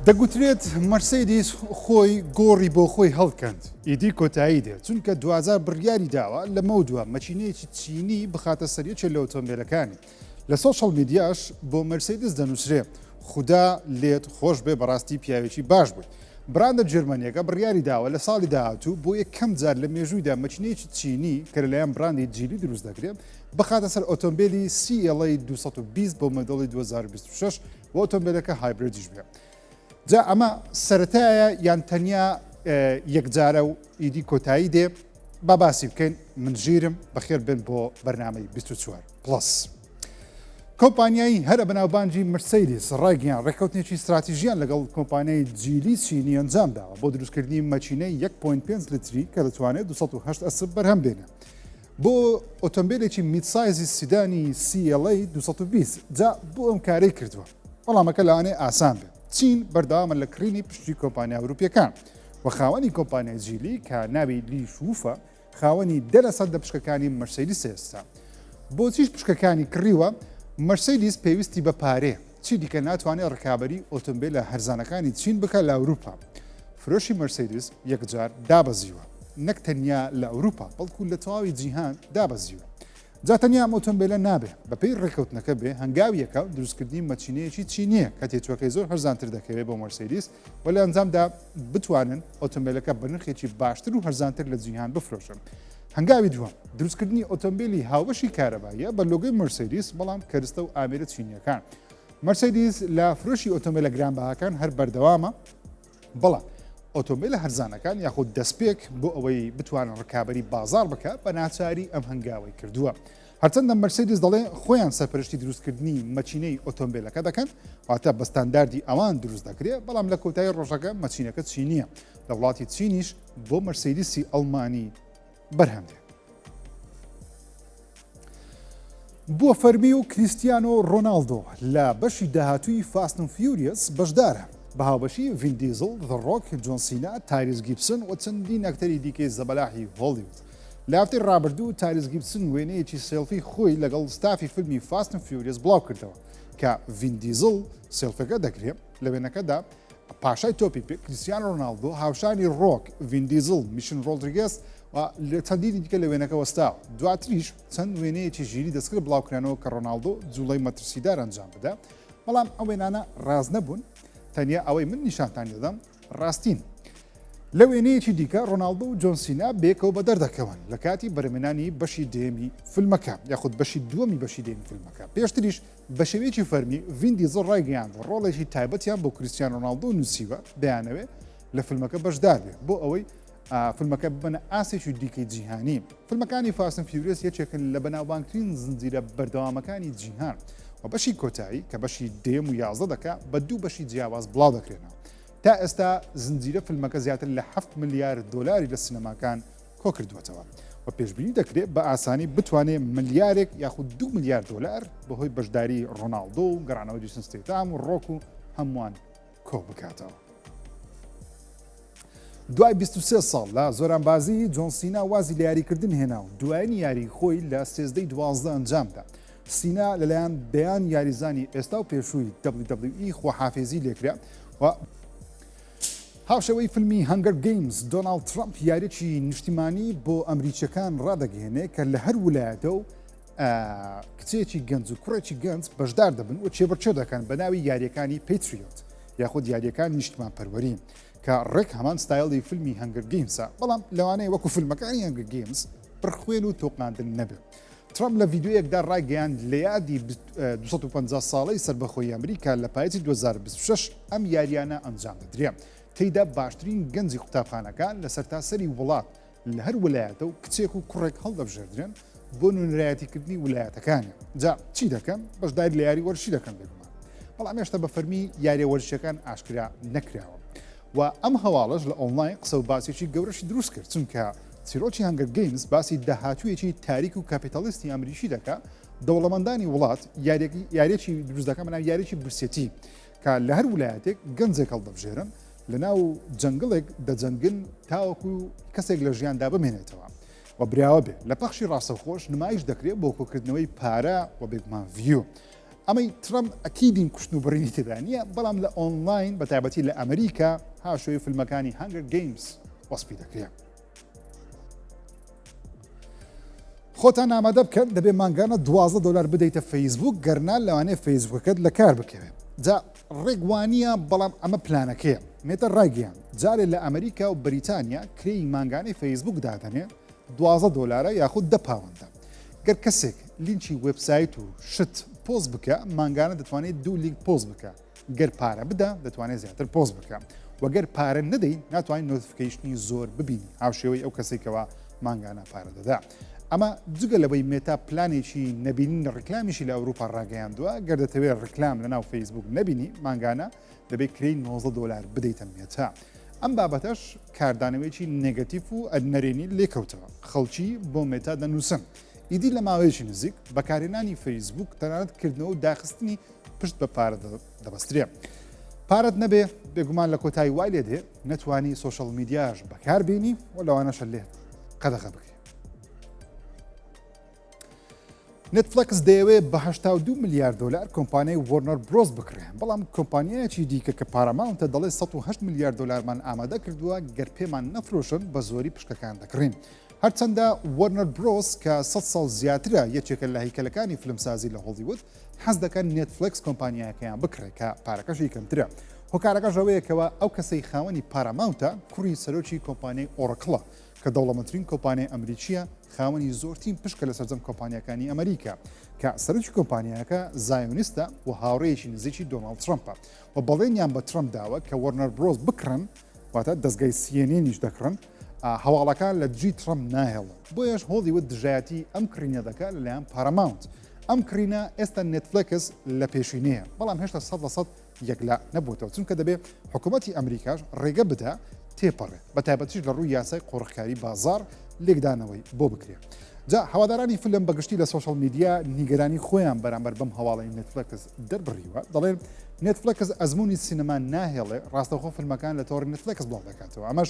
دەگوترێت مەرسەیدیس خۆی گۆڕی بۆ خۆی هەڵکەند، ئیدی کۆتایی دێت، چونکە دواجار بڕیاری داوە لەمەودوا مەکینەیەکی چینی بخاتە سەر یەکێ لە ئۆتۆمبێلەکانی. لە سۆشیال میدیاش بۆ مەرسەیدس دەنووسرێ خودا لێت خۆش بێ بەڕاستی پیاوێکی باش بوویت. براندە جێرمەنیەکە بڕیاری داوە لە ساڵی داهاتوو بۆ یەکەم جار لە مێژوویدا مەکینەیەکی چینی کە لەلایەن براندی جیلی دروست دەکرێت بخاتە سەر ئۆتۆمبێلی CLA 220 بۆ مۆدێلی 2026 و ئۆتۆمبێلەکە hybrid یش بێ. جا ئەمە سەرەتایە یان تەنیا یەکجارە و ئیدی کۆتایی دێ؟ با باسی بکەین. من ژیرم، بەخێر بێن بۆ بەرنامەی 24 Plus. کۆمپانیای هەرە بەناوبانگی مرسەیدیس ڕایگەیان ڕێککەوتنێکی ستراتیژیان لەگەڵ کۆمپانیای جیلی چینی ئەنجام داوە بۆ دروستکردنی مەکینەی 1.5 لتری کە دەتوانێت 208 ئەسپ بەرهەم بێنێ بۆ ئۆتۆمبیلێکی midsize ی sedan ی CLA 220. جا بۆ ئەم کارەی کردووە؟ وەڵامەکە لەوانەیە ئاسان بێت. چین بەردەوامە لە کڕینی پشتی کۆمپانیا ئەوروپیەکان و خاوەنی کۆمپانیای جیلی کە ناوی لی شوفە خاوەنی 10% لە پشکەکانی مەرسەیدیس ئێستا. بۆچیش پشکەکانی کڕیوە؟ مەرسەیدیس پێویستی بە پارەیە، چی دیکە ناتوانێت ڕکابەری ئۆتۆمبیلە هەرزانەکانی چین بکات لە ئەوروپا. فرۆشی مەرسەیدیس یەکجار دابەزیوە، نەک تەنیا لە ئەوروپا بەڵکو لە تەواوی جیهان دابەزیوە. جا تەنیا ئەم ئۆتۆمبیلە نابێ، بەپێی ڕێککەوتنەکە بێ هەنگاوی یەکەم دروستکردنی مەچینەیەکی چینییە کە تێچووەکەی زۆر هەرزانتر دەکەوێت بۆ مەرسەیدیس و لە ئەنجامدا بتوانن ئۆتۆمبیلەکە بە نرخێکی باشتر و هەرزانتر لە جیهان بفرۆشن. هەنگاوی دووەم دروستکردنی ئۆتۆمبیلی هاوبەشی کارەباییە بە لۆگۆی مەرسەیدیس بەڵام کەرستە و ئامێرە چینییەکان. مەرسەیدیس لە فرۆشی ئۆتۆمبیلە گرانبەهاکان هەر بەردەوامە، بەڵام ئۆتۆمبیلە هەرزانەکان یاخود دەستپێک بۆ ئەوەی بتوانن ڕکابەری بازاڕ بکە بە ناچاری ئەم هەنگاوەی کردووە. هەرچەندە مەرسیدس دەڵێ خۆیان سەرپەرشتی دروستکردنی مەچینەی ئۆتۆمبیلەکە دەکەن، واتە بە ستانداردی ئەوان دروست دەکرێت، بەڵام لە کۆتایی ڕۆژەکە مەچینەکە چینیە، لە وڵاتی چینیش بۆ مەرسیدسی ئەڵمانی بەرهەم دێت. بووە فەرمی و کریستیانۆ ڕۆناڵدۆ لە بەشی داهاتووی Fast and Furious بەشدارە، بە هاوبەشی ڤین دیزڵ، The Rock، جۆن سینا، تایریس گیبسن و چەندین ئەکتەری دیکەی زەبەلاحی هۆڵیوود. لە هەفتەی ڕابردوو تایریس گیبسن وێنەیەکی سێڵفی خۆی لەگەڵ ستافی فیلمی Fast and Furious بڵاوکردەوە کە ڤین دیزڵ سێڵفەکە دەگرێت. لە وێنەکەدا پاشای تۆپی پێ کریستیانۆ ڕۆناڵدۆ هاوشانی ڕۆک، ڤین دیزڵ، میشێل ڕۆدریگێز و چەندینی دیکە لە وێنەکە وەستاوە. دواتریش چەند وێنەیەکی ژیری دەستکرد بڵاوکرانەوە کە ڕۆناڵدۆ جوڵەی مەترسیدار ئەنجام بدا، بەڵام ئەو وێنانە ڕاست نەبوون، تەنیا ئەوەی من نیشانتان دەدەم ڕاستین. لە وێنەیەکی دیکە ڕۆناڵدۆ و جۆن سینا بێکەوە بەدەر دەکەون لە کاتی بەرهەمهێنانی بەشی دەیەمی فیلمەکە یاخود بەشی دووەمی بەشی دەیەمی فیلمەکە. پێشتریش بە شێوەیەکی فەرمی ڤین دیزڵ ڕایگەیاند ڕۆڵێکی تایبەتیان بۆ کریستیان ڕۆناڵدۆ نووسیوە، دەیانەوێت لە فیلمەکە بەشدار بێت بۆ ئەوەی فیلمەکە ببەنە ئاستێکی دیکەی جیهانی. فیلمەکانی Fast and Furious یەکێکن لە بەناوبانگترین زنجیرە بەردەوامەکانی جیهان و بەشی کۆتایی کە بەشی دەیەم و 11 دەکا بە دوو بەشی جیاواز بڵاو دەکرێنەوە. تا ئێستا زنجیرە فیلمەکە زیاتر لە 7 ملیار دۆلاری لە سینەماکان کۆکردووەتەوە و پێشبینی دەکرێت بە ئاسانی بتوانێت ملیارێک یاخود دو ملیار دۆلار بەهۆی بەشداری ڕۆناڵدۆ و گەڕانەوەی جیسن ستێتام و ڕۆک و هەمووان کۆ بکاتەوە. دوای 23 ساڵ لە زۆرانبازی، جۆن سینا وازی لە یاریکردن هێنا و دوایین یاری خۆی لە سێزدەی 12 ئەنجامدا. سینا لەلایەن دەیان یاریزانی ئێستا و پێشووی WWE خواحافێزی لێکرا و هاوشێوەی فیلمی Hunger Games، دۆناڵد ترەمپ یاریی نیشتیمانی بۆ ئەمریکییەکان ڕادەگەیەنێ کە لە هەر ولایەتە و کچێکی گەنج و کوڕێکی گەنج بەشدار دەبن و کێبڕکێ دەکەن بە ناوی یارییەکانی Patriot یاخود یارییەکانی نیشتمانپەروەری کە ڕێک هەمان ستایڵی فیلمی Hunger Games ە، بەڵام لەوانەیە وەکو فیلمەکانی Hunger Games پڕخوێن و تۆقاندن نەبێت. ترەمپ لە ڤیدیۆیەکدا ڕایگەیاند، لە یادی 250 ساڵەی سەربەخۆیی ئەمریکا لە پاییزی 2026 ئەم یارییانە ئەنجام دەدرێن، تێیدا باشترین گەنجی قوتابخانەکان لە سەرتاسەری وڵات لە هەر ولایەتە و کچێک و کوڕێک هەڵدەبژێردرێن بۆ نوێنەرایەتیکردنی ولایەتەکانیان. جا چی دەکەن؟ بەشداری لە یاری وەرزشی دەکەن بێگومان، بەڵام هێشتا بە فەرمی یاریە وەرزشیەکان ئاشکرا نەکراوە و ئەم هەواڵەش لە ئۆنلاین قسە و باسێکی گەورەشی دروست کرد، چونکە چیرۆکی Hunger Games باسی داهاتوویەکی تاریک و کاپیتالیستی ئەمریکی دەکا، دەوڵەمەندانی وڵات یاریەکی دروست دەکەن بەناو یاریی برسێتی کە لە هەر ولایەتێک گەنجێک هەڵدەبژێرن لە ناو جەنگڵێک دەجەنگن تاوەکو کەسێک لە ژیاندا بمێنێتەوە و براوە بێ. لە پەخشی ڕاستەوخۆش نمایش دەکرێت بۆ کۆکردنەوەی پارە و بێگومان view. ئەمەی ترەمپ ئەکیدین کوشتن و بڕینی تێدا نییە، بەڵام لە ئۆنلاین بە تایبەتی لە ئەمریکا هاوشێوەی فیلمەکانی Hunger Games وەسفی دەکرێت. خۆتان ئامادە بکەن دەبێ مانگانە 12 دلار بدەیتە فەیسبوک گەرنا لەوانەیە فەیسبوکەکەت لە کار بکەوێت جا ڕێک وانە بەڵام ئەمە پلانەکەیە مێتە ڕایگەیان جارێ لە ئەمریکا و بەریتانیا کرێی مانگانەی فەیسبوک دادەنێ 12 دلارە یاخود دە پاوەندە گەر کەسێک لینکی وێبسایت و شت پۆست بکە مانگانە دەتوانێت دوو لینک پۆست بکە گەر پارە بدە دەتوانێت زیاتر پۆست بکە وە گەر پارە نەدەی ناتوانین notification ی زۆر ببینی هاوشێوەی ئەو کەسێکەوە مانگانە پارە دەدا. ئەمە جگە لەوەی مێتا پلانێکی نەبینین ڕیکلامیشی لە ئەوروپا ڕاگەیاندووە گەر دەتەوێت ڕیکلام لە ناو فەیسبوک نەبینی مانگانە دەبێت کرێی 19 دلار بدەیتە مێتا. ئەم بابەتەش کاردانەوەیەکی negative و نەرێنی لێکەوتەوە خەڵکی بۆ مێتا دەنووسن ئیدی لە ماوەیەکی نزیک بەکارهێنانی فەیسبوک تەنانەت کردنەوە و داخستنی پشت بە پارە دەبەسترێ. پارەت نەبێ بێگومان لە کۆتایی وای لێ دێ نەتوانی social media ش بەکار بینی و لەوانەشە لێت قەدەغە بکرێ. نێتفلێکس دەیەوێت بە 82 ملیار دلار کۆمپانیای وۆرنەر برۆس بکڕێ بەڵام کۆمپانیایەکی دیکە کە پاراماونتە دەڵێ 108 ملیار دلارمان ئامادە کردووە گەر پێمان نەفرۆشن بە زۆری پشکەکان دەکڕین. هەرچەندە وۆرنەر برۆس کە 100 ساڵ زیاترە یەکێکە لە هەیکەلەکانی فلمسازی لە هۆڵیوود حەز دەکەن نێتفلێکس کۆمپانیایەکەیان بکڕێ کە پارەکەشی کەمترە. هۆکارەکەش ئەوەیە کەوا ئەو کەسەی خاوەنی پاراماونتە کوڕی سەرۆکی کۆمپانیای ئۆڕکڵە کە دەوڵەمەندترین کۆمپانیای ئەمریکییە خاوەنی زۆرترین پشکە لە سەرجەم کۆمپانیاکانی ئەمریکا کە سەرۆکی کۆمپانیاکە زایۆنیستە و هاوڕێیەکی نزیکی دۆناڵد ترەمپە و بەڵێنیان بە ترەمپ داوە کە وۆرنەر برۆس بکڕن واتە دەزگای CNN یش دەکڕن هەواڵەکان لە دژی ترەمپ ناهێڵن بۆیەش هۆڵیوود دژایەتی ئەم کڕینە دەکات لەلایەن پاراماونت ئەم کڕینە ئێستا نێتفلێکس لە پێشینەیە بەڵام هێشتا 100% یەکلا نەبووتەوە چونکە دەبێ حکوومەتی ئەمریکاش ڕێگە بدا تێپەڕێ بە تایبەتیش لە ڕووی یاسای قۆرخکاری بازار لێکدانەوەی بۆ بکرێ. جا هەوادارانی فیلم بەگشتی لە social media نیگەرانی خۆیان بەرامبەر بەم هەواڵی نێتفلێکس دەربڕیوە دەڵێن نێتفلێکس ئەزمموی سینەما ناهێڵێ ڕاستەوخۆ فیلمەکان لە تۆڕی نێتفلێکس بڵاو دەکاتەوە ئەمەش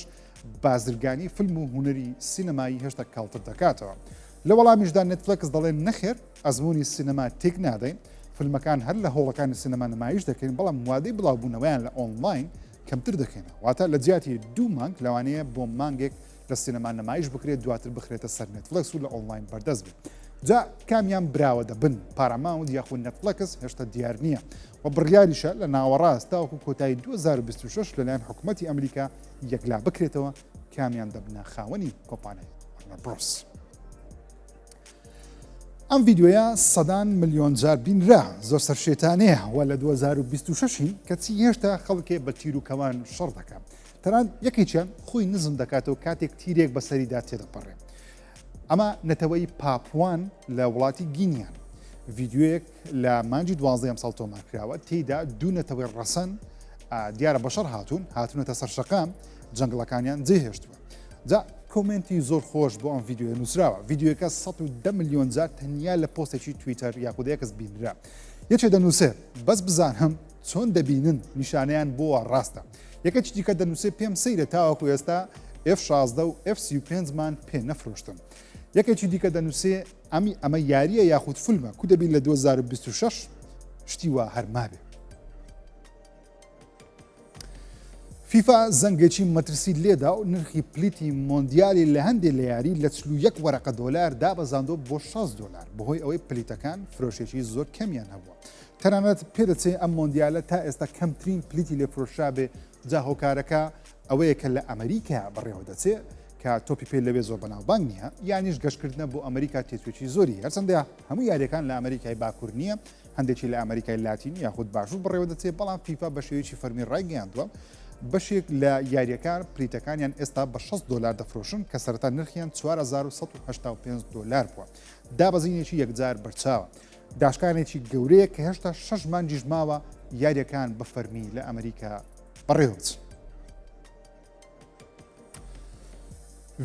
بازرگانی فیلم و هونەری سینەمایی هێشتا کاڵتر دەکاتەوە لە وەڵامیشدا نێتفلێکس دەڵێن نەخێر ئەزمموی سینەما تێک نادەین فیلمەکان هەر لە هۆڵەکانی سینەما نمایش دەکەین بەڵام وادەی بڵاوبوونەوەیان لە ئۆنلاین کەمتر دەکەینەوە واتە لە جیاتی دوو مانگ لەوانەیە بۆ مانگێک لە سینەما نمایش بکرێت دواتر بخرێتە سەر نێتفلێکس و لە ئۆنلاین بەردەست بێت جا کامیان براوە دەبن پاراماونت یاخود نێتفلێکس هێشتا دیار نییە و بڕیاریشە لە ناوەڕاست تاوەکو کۆتایی 2026 لەلایەن حکوومەتی ئەمریکا یەکلا بکرێتەوە کامیان دەبنە خاوەنی کۆمپانیای وەرنەر برۆس. ئەم ڤیدیۆیە سەدان ملیۆن جار بینرا زۆر سەرشێتانەیە و لە 2026 کەچی هێشتا خەڵکێ بە تیر و کەوان شەڕ دەکات تەنانەت یەکێکیان خۆی نزم دەکاتەوە کاتێک تیرێک بەسەریدا تێدەپەڕێ. ئەمە نەتەوەی پاپوان لە وڵاتی گینیان. ڤیدیۆیەک لە مانگی دوازدەی ئەمساڵ تۆمار کراوە، تێیدا دوو نەتەوەی ڕەسەن دیارە بەشەڕ هاتوون، هاتوونەتە سەر شەقام، جەنگڵەکانیان جێهێشتووە. جا کۆمێنتی زۆر خۆش بۆ ئەم ڤیدیۆیە نووسراوە. ڤیدیۆیەکە 110 ملیۆن جار تەنیا لە پۆستێکی تویتەر یاخود ئێکس بینرا. یەکێ دەنووسێ بەس بزانم چۆن دەبینن نیشانەیان بۆ ڕاستە. یەکێکی دیکە دەنووسێ پێم سەیرە تاوەکو ئێستا F16 و F35 مان پێ نەفرۆشتن. یەکێکی دیکە دەنووسێ ئەمی ئەمە یاریە یاخود فیلمە کو دەبین لە 2026 شتی وا هەر مابێ. فیفا زەنگێکی مەترسی لێدا و نرخی پلیتی مۆندیالی لە هەندێک لە یاری لە 41 وەرەقە دۆلار دابەزاندۆ بۆ 60 دۆلار بەهۆی ئەوەی پلیتەکان فرۆشێکی زۆر کەمیان هەبووە. تەنانەت پێدەچێ ئەم مۆندیالە تا ئێستا کەمترین پلیتی لێ فرۆشرابێ، جا هۆکارەکە ئەوەیە کە لە ئەمریکا بەڕێوە دەچێ کە تۆپی پێ لەوێ زۆر بەناوبانگ نییە، یانیش گەشتکردنە بۆ ئەمریکا تێچووی زۆری هەرچەندە هەموو یاریەکان لە ئەمریکای باکوور نییە، هەندێکی لە ئەمریکای لاتین یاخود باشوور بەڕێوە دەچێت، بەڵام فیفا بە شێوەیەکی فەرمی ڕایگەیاندووە بەشێک لە یاریەکان پلیتەکانیان ئێستا بە 60 دۆلار دەفرۆشن کە سەرەتا نرخیان 4185 دۆلار بووە، دابەزینێکی یەکجار بەرچاوە. داشکانێکی گەورەیە کە هێشتا شەش مانگیش ماوە یاریەکان بە فەرمی لە ئەمریکا بەڕێوەبچن.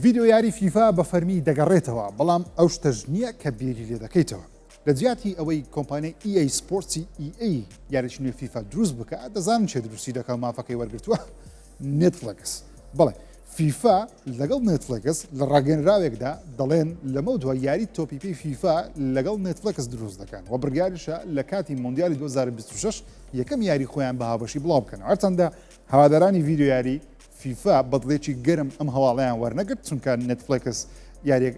ڤیدیۆ یاری فیفا بە فەرمی دەگەڕێتەوە، بەڵام ئەو شتەش نییە کە بیری لێ دەکەیتەوە. لە جیاتی ئەوەی کۆمپانیای EA Sports ی EA یاریی نوێ فیفا دروست بکە، دەزانن چێ دروستی دەکا و مافەکەی وەرگرتووە؟ نێتفلێکس. بەڵێ. فیفا لەگەڵ نێتفلێکس لە ڕاگەنراوێکدا دەڵێن لەمەودوا یاری تۆپی پێی فیفا لەگەڵ نێتفلێکس دروست دەکەن و بڕیاریشە لە کاتی مۆندیالی 2026 یەکەم یاری خۆیان بە هاوبەشی بڵاو بکەنەوە. هەرچەندە هەوادارانی ڤیدیۆ یاری فیفا بە دڵێکی گەرم ئەم هەواڵەیان وەرنەگرت چونکە نێتفلێکس یاریێک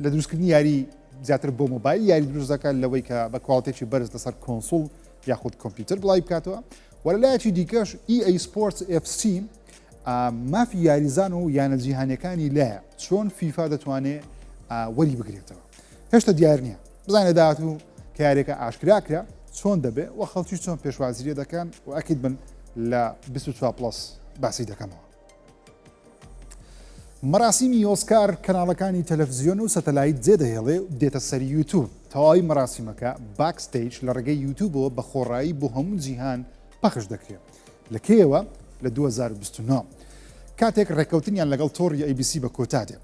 لە دروستکردنی یاری زیاتر بۆ مۆبایل یاری دروست دەکات لەوەی کە بە quality ێکی بەرز لەسەر console یاخود کۆمپیوتەر بڵاوی بکاتەوە و لەلایەکی دیکەش EA Sports FC مافی یاریزان و یانە جیهانیەکانی لایە چۆن فیفا دەتوانێت وەری بگرێتەوە هێشتا دیار نییە بزانە داهاتوو کە یاریەکە ئاشکرا کرا چۆن دەبێ و خەڵکی چۆن پێشوازی لێ دەکەن و ئەکید بن لە 24 Plus باسی دەکەمەوە. مەراسیمی ئۆسکار کەناڵەکانی تەلەفزیۆن و سەتەلایت جێدەهێڵێ و دێتە سەر یوتوب تەواوی مەراسیمەکە backstage لە ڕێگەی یوتوبەوە بە خۆڕایی بۆ هەموو جیهان پەخش دەکرێت لە کەیەوە؟ لە 2029 کاتێک ڕێککەوتنیان لەگەڵ تۆڕی ABC بە کۆتا دێ.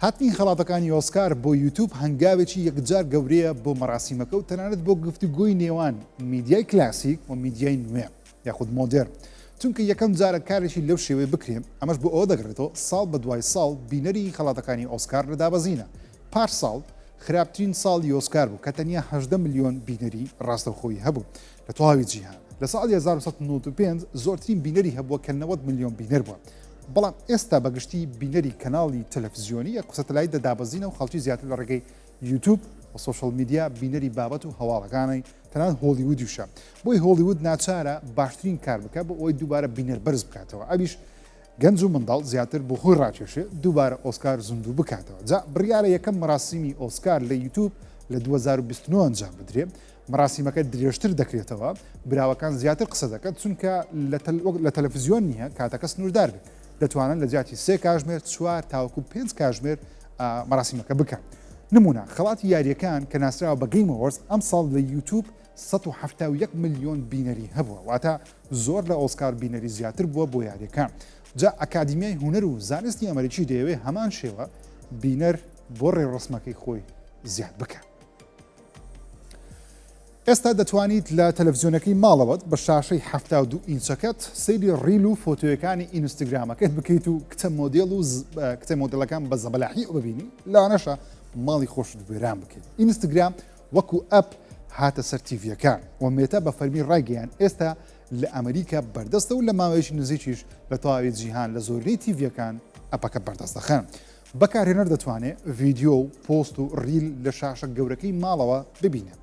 هاتنی خەڵاتەکانی ئۆسکار بۆ یوتوب هەنگاوێکی یەکجار گەورەیە بۆ مەراسیمەکە و تەنانەت بۆ گفتوگۆی نێوان میدیای کلاسیک و میدیای نوێ یاخود مۆدێرن چونکە یەکەم جارە کارێکی لەو شێوەیە بکرێ ئەمەش بۆ ئەوە دەگەڕێتەوە ساڵ بە دوای ساڵ بینەری خەڵاتەکانی ئۆسکار لە دابەزینە پار ساڵ خراپترین ساڵی ئۆسکار بوو کە تەنیا 18 ملیۆن بینەری ڕاستەوخۆی هەبوو لە تەواوی جیهان. لە ساڵی 1995 زۆرترین بینەری هەبووە کە 90 ملیۆن بینەر بووە. بەڵام ئێستا بە گشتی بینەری کەناڵی تەلەفزیۆنی یا سەتەلایت دەدابەزینە و خەڵکی زیاتر لە ڕێگەی یوتوب و social media بینەری بابەت و هەواڵەکانی تەنانەت هۆڵیوودیشە. بۆی هۆڵیوود ناچارە باشترین کار بکات بۆ ئەوەی دووبارە بینەر بەرز بکاتەوە ئەویش گەنج و منداڵ زیاتر بۆ خۆی ڕاکێشێ دووبارە ئۆسکار زیندوو بکاتەوە. جا بڕیارە یەکەم مەراسیمی ئۆسکار لە یوتوب لە 2029 ئەنجام بدرێ. مەراسیمەکە درێژتر دەکرێتەوە، براوەکان زیاتر قسە دەکەن، چونکە وەک لە تەلەفزیۆن نییە کاتەکە سنووردار بێت، دەتوانن لە جیاتی سێ کاژمێر چوار تاوەکو پێنج کاژمێر مەراسیمەکە بکەن. نمونە، خەڵاتی یارییەکان کە ناسراوە بە Game Awards ئەمساڵ لە یوتوب 171 ملیۆن بینەری هەبووە، واتە زۆر لە ئۆسکار بینەری زیاتر بووە بۆ یارییەکان. جا ئەکادیمیای هونەر و زانستی ئەمریکی دەیەوێت هەمان شێوە بینەر بۆ ڕێوڕەسمەکەی خۆی زیاد بکات. ئێستا دەتوانیت لە تەلەفزیۆنەکەی ماڵەوەت بە شاشەی 72 ئینچەکەت سەیری reel و فۆتۆیەکانی ئینستاگرامەکەت بکەیت و کچە مۆدێل و کچە مۆدێلەکان بە زەبەلاحی ببینی لەوانەشە ماڵی خۆشت وێران بکەیت. ئینستاگرام وەکو app هاتە سەر تیڤیەکان و مێتا بە فەرمی ڕایگەیان ئێستا لە ئەمریکا بەردەستە و لە ماوەیەکی نزیکیش لە تەواوی جیهان لە زۆرینەی تیڤیەکان ئەپەکە بەردەست دەخەن. بەکارهێنەر دەتوانێت ڤیدیۆ و پۆست و reel لە شاشە گەورەکەی ماڵەوە ببینێت.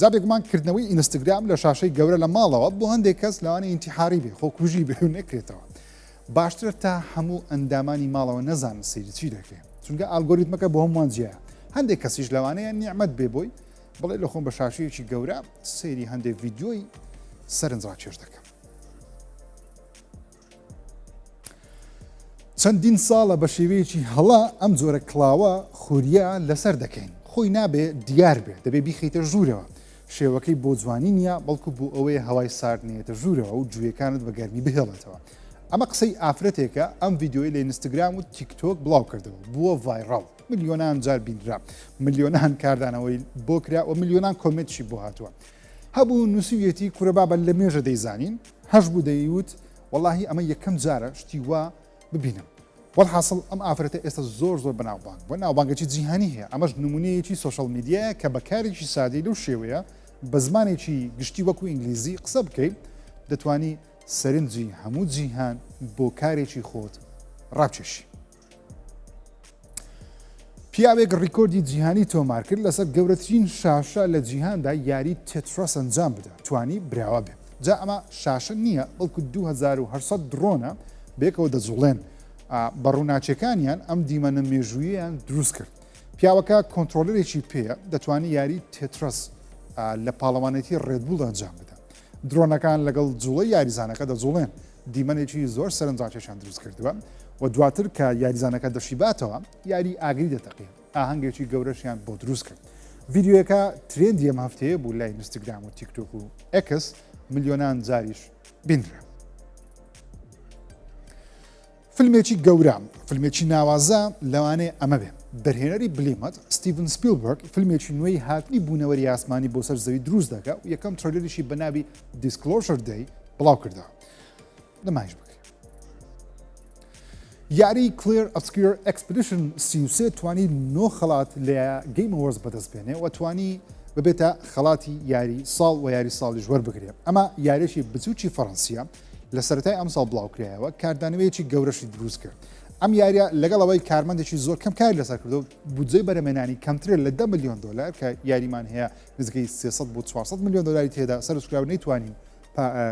جا بێگومان کردنەوەی ئینستاگرام لە شاشەی گەورە لە ماڵەوە بۆ هەندێک کەس لەوانەیە ئینتیحاری بێ، خۆکوژی بێ و نەکرێتەوە. باشترە تا هەموو ئەندامانی ماڵەوە نەزانن سەیری چی دەکرێت، چونکە ئالگۆریتمەکە بۆ هەمووان جیایە. هەندێک کەسیش لەوانەیە نیعمەت بێ بۆی بڵێ لە خۆم بە شاشەیەکی گەورە سەیری هەندێک ڤیدیۆی سەرنجڕاکێش دەکەم. چەندین ساڵە بە شێوەیەکی هەڵە ئەم جۆرە کڵاوە خوریا لەسەر دەکەین، خۆی نابێ دیار بێ، دەبێ بیخەیتە ژوورەوە، شێوەکەی بۆ جوانی نییە، بەڵکو بۆ ئەوەیە هەوای سارد نەیەتە ژوورەوە و جوێکانت بە گەرمی بهێڵێتەوە. ئەمە قسەی ئافرەتێکە ئەم ڤیدیۆی لە ئینستاگرام و تیکتۆک بڵاو کردەوە، بووە viral، ملیۆنان جار بینرا، ملیۆنان کاردانەوەی بۆ کرا و ملیۆنان کۆمێنتشی بۆ هاتووە. هەبوو نووسیویەتی کورە بابە لەمێژە دەیزانین، هەشبوو دەیوت وەڵاهی ئەمە یەکەم جارە شتی وا ببینم. وەلحاسڵ ئەم ئافرەتە ئێستا زۆر زۆر بەناوبانگ بووە، ناوبانگێکی جیهانی هەیە، ئەمەش نمونەیەکی social media یە کە بە کارێکی سادەی لەو شێوەیە بە زمانێکی گشتی وەکو ئینگلیزی قسە بکەی دەتوانی سەرنجی هەموو جیهان بۆ کارێکی خۆت ڕابکێشی. پیاوێک ڕیکۆردی جیهانی تۆمارکرد لەسەر گەورەترین شاشە لە جیهاندا یاری Tetris ئەنجام بدات، توانی براوە بێت. جا ئەمە شاشە نییە بەڵکو 2800 درۆنە بەیەکەوە دەجوڵێن، بە ڕووناکیەکانیان ئەم دیمەنە مێژووییان دروست کرد. پیاوەکە controller ێکی پێیە دەتوانێت یاری Tetris لە پاڵەوانێتی Red Bull ئەنجام بدات. درۆنەکان لەگەڵ جوڵەی یاریزانەکە دەجوڵێن، دیمەنێکی زۆر سەرنجڕاکێشیان دروست کردووە و دواتر کە یاریزانەکە دەشیباتەوە یاری ئاگری دەتەقێ، ئاهەنگێکی گەورەشیان بۆ دروست کرد. ڤیدیۆیەکە trend ی ئەم هەفتەیە بوو لای ئینستاگرام و تیکتۆک و ئێکس، ملیۆنان جاریش بینرا. فیلمێکی گەورە، فیلمێکی ناوازە لەوانەیە ئەمە بێ. دەرهێنەری بلیمەت، ستیڤن سپیلبێرگ، فیلمێکی نوێی هاتنی بوونەوەری ئاسمانی بۆ سەر زەوی دروست دەکا و یەکەم trailer یشی بە ناوی Disclosure Day بڵاو کردەوە. نمایش بکرێ. یاری Clair Obscur Expedition 33 توانی نۆ خەڵات لە Game Awards بەدەست بێنێ و توانی ببێتە خەڵاتی یاری ساڵ و یاری ساڵیش وەربگرێ. ئەمە یاریی بچووکی فەڕەنسییە لە سەرەتای ئەمساڵ بڵاوکرایەوە، کاردانەوەیەکی گەورەشی دروست کرد. ئەم یاریە لەگەڵ ئەوەی کارمەندێکی زۆر کەم کاری لەسەر کردو بودجەی بەرهەمهێنانی کەمترە لە 10 ملیۆن دۆلار کە یاریمان هەیە نزیکەی 300 بۆ 400 ملیۆن دۆلاری تێدا سەرچکراوە نەیتوانی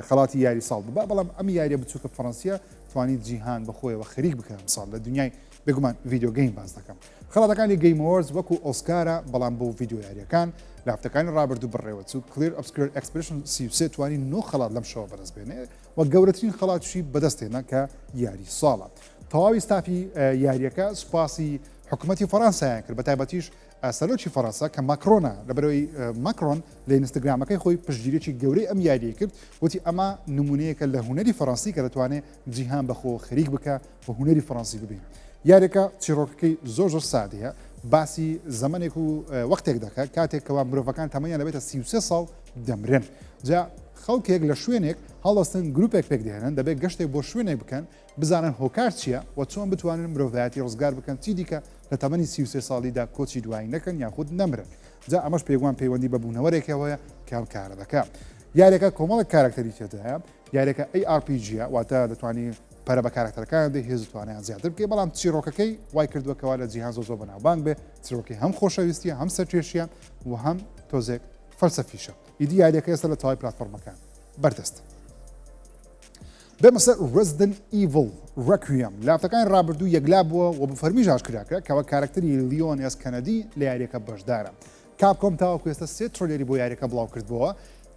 خەڵاتی یاری ساڵ ببا بەڵام ئەم یاریە بچووکە فەڕەنسیە توانی جیهان بەخۆیەوە خەریک بکە ئەمساڵ لە دنیای بێگومان video game باس دەکەم خەڵاتەکانی Game Awards وەکو ئۆسکارە بەڵام بۆ ڤیدیۆ یاریەکان لە هەفتەکانی ڕابردوو بەڕێوەچوو Clair Obscur Expedition 33 توانی نۆ خەڵات لەم شەوە بەدەست بێنێ و گەورەترین خەڵاتیشی بەدەستهێنا کە یاری ساڵە. تەواوی ستافی یاریەکە سوپاسی حکوومەتی فەڕەنسایان کرد بە تایبەتیش سەرۆکی فەڕەنسا کە ماکرۆنە لەبەرەوەی ماکرۆن لە ئینستاگرامەکەی خۆی پشتگیریی گەورەی ئەم یاریەی کرد وتی ئەمە نمونەیەکە لە هونەری فەڕەنسی کە دەتوانێت جیهان بەخۆ خەریک بکە و هونەری فەڕەنسی ببین یاریەکە چیڕۆکەکەی زۆر زۆر سادەیە باسی زەمنێک و وەختێک دەکات کاتێک کەوا مرۆڤەکان تەمەنیان دەبێتە 33 ساڵ دەمرن جا خەڵکێک لە شوێنێک هەڵدەستن گروپێک پێک دێنن دەبێت گەشتێک بۆ شوێنێک بکەن بزانن هۆکار چییە و چۆن بتوانن مرۆڤایەتی ڕزگار بکەن چی دیکە لە تەمەنی 33 ساڵیدا کۆچی دوایی نەکەن یاخود نەمرن جا ئەمەش پێگومان پەیوەندی بە بوونەوەرێکەوەیە کە ئەم کارە دەکا یاریەکە کۆمەڵێک کارکتەری تێدایە یاریەکە ARPG ە واتە دەتوانی پەرە بە کارکتەرەکان دەی هێز و توانایان زیاتر بکەی بەڵام چیرۆکەکەی وای کردووە کەوا لە جیهان زۆر زۆر بەناوبانگ بێ چیرۆکی هەم خۆشەویستیە هەم سەرکێشیە و هەم تۆزێک فەلسەفیشە ئیدی یاریەکە ئێستا لە تەواوی پلاتفۆرمەکان بەردەستە. بێمە سەر Resident Evil Requiem لە هەفتەکانی ڕابردوو یەکلا بووە و بە فەرمیش ئاشکرا کرا کەوا کارەکتەری لیۆن ئێس کەنەدی لە یاریەکە بەشدارە. کاپکۆم تاوەکو ئێستا سێ trailer ی بۆ یاریەکە بڵاو کردبووەوە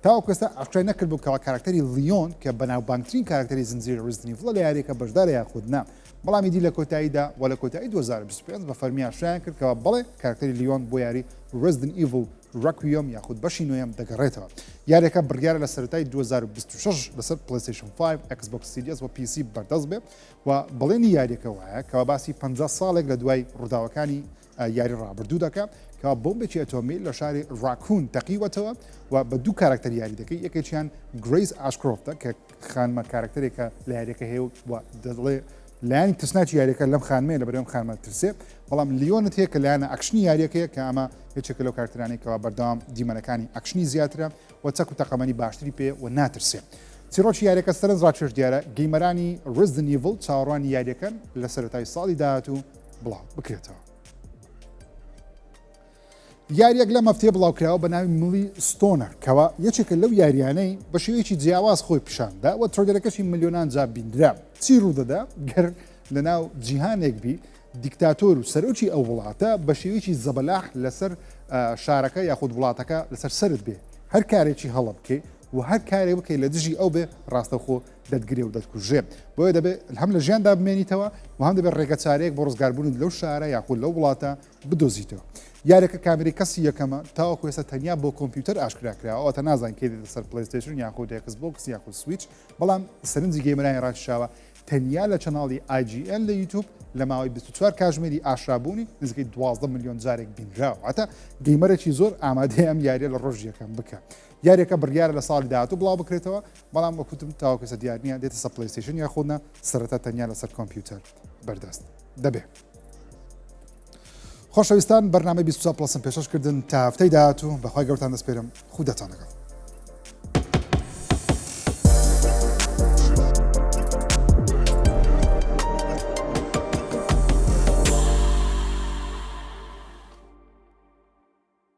تاوەکو ئێستا ئاشکرای نەکردبوو کەوا کارەکتەری لیۆن کە بەناوبانگترین کارەکتەری زنجیرەی Resident Evil ە لە یاریەکە بەشدارە یاخود نا بەڵام ئیدی لە کۆتاییدا و لە کۆتایی 2025 بە فەرمی ئاشکرایان کرد کەوا بەڵێ کارەکتەری لیۆن بۆ یاری Resident Evil Requiem یاخود بەشی نۆیەم دەگەڕێتەوە. یاریەکە بڕیارە لە سەرەتای 2026 لەسەر PlayStation 5، Xbox Series و PC بەردەست بێت و بەڵێنی یاریەکە وایە کەوا باسی 50 ساڵێک لە دوای ڕووداوەکانی یاری ڕابردوو دەکا کەوا بۆمبێکی ئەتۆمی لە شاری ڕاکون تەقیوەتەوە و بە دوو کارکتەر یاری دەکەی یەکێکیان گرەیس ئاشکرۆفتە کە خانمە کارکتەرێکە لە یاریەکە هەیە و دەڵێ لایەنی ترسناکی یاریەکە لەم خانمەیە لە بەرەم خانمە ترسێ بەڵام لیۆنت هەیە کە لایەنە action ی یاریەکەیە کە ئەمە یەکێکە لەو کارکتەرانەی کەوا بەردەوام دیمەنەکانی action ی زیاترە و چەک و تەقەمەنی باشتری پێ و ناترسێ. چیڕۆکی یاریەکە سەرنج ڕاکێش دیارە، gamer انی Resident Evil چاوەڕوانی یاریەکەن لە سەرەتای ساڵی داهاتوو بڵاو بکرێتەوە. یاریەک لەم هەفتەیە بڵاوکراوە بە ناوی ملی ستۆنەر کەوا یەکێکە لەو یاریانەی بە شێوەیەکی جیاواز خۆی پیشاندا و trailer ەکەشی ملیۆنان جار بینرا. چی ڕوودەدا گەر لەناو جیهانێک بی دیکتاتۆر و سەرۆکی ئەو وڵاتە بە شێوەیەکی زەبەلاح لەسەر شارەکە یاخود وڵاتەکە لەسەر سەرت بێ هەر کارێکی هەڵە بکەی و هەر کارێک بکەی لە دژی ئەو بێ ڕاستەوخۆ دەتگرێ و دەتکوژێ بۆیە دەبێت هەم لە ژیاندا بمێنیتەوە و هەم دەبێت ڕێگە چارەیەک بۆ ڕزگاربوونت لەو شارە یاخود لەو وڵاتە بدۆزیتەوە. یاریەکە کامێرەی کەسی یەکەمە تاوەکو ئێستا تەنیا بۆ کۆمپیوتەر ئاشکرا کراوە واتە نازانین کەی دێتە سەر PlayStation یاخود Xbox یاخود سویچ بەڵام سەرنجی gamer انی ڕاکشاوە تەنیا لە channel ی IGN لە یوتوب لە ماوەی 24 کاژمێری ئاشرابوونی نزیکەی 12 ملیۆن جارێک بینراوە واتە gamer ێکی زۆر ئامادەیە ئەم یاریە لە ڕۆژی یەکەم بکە یاریەکە بڕیارە لە ساڵی داهاتوو بڵاو بکرێتەوە بەڵام وەکوتم تاوەکو ئێستا دیار نییە دێتە سەر PlayStation یاخود نا سەرەتا تەنیا لەسەر کۆمپیوتەر بەردەست دەبێ. خۆشەویستان بەرنامەی 24 Plus م پێشکەش کردن تا هەفتەی داهاتوو بەخوای گەورتان دەسپێرم خوداتان لەگەڵ.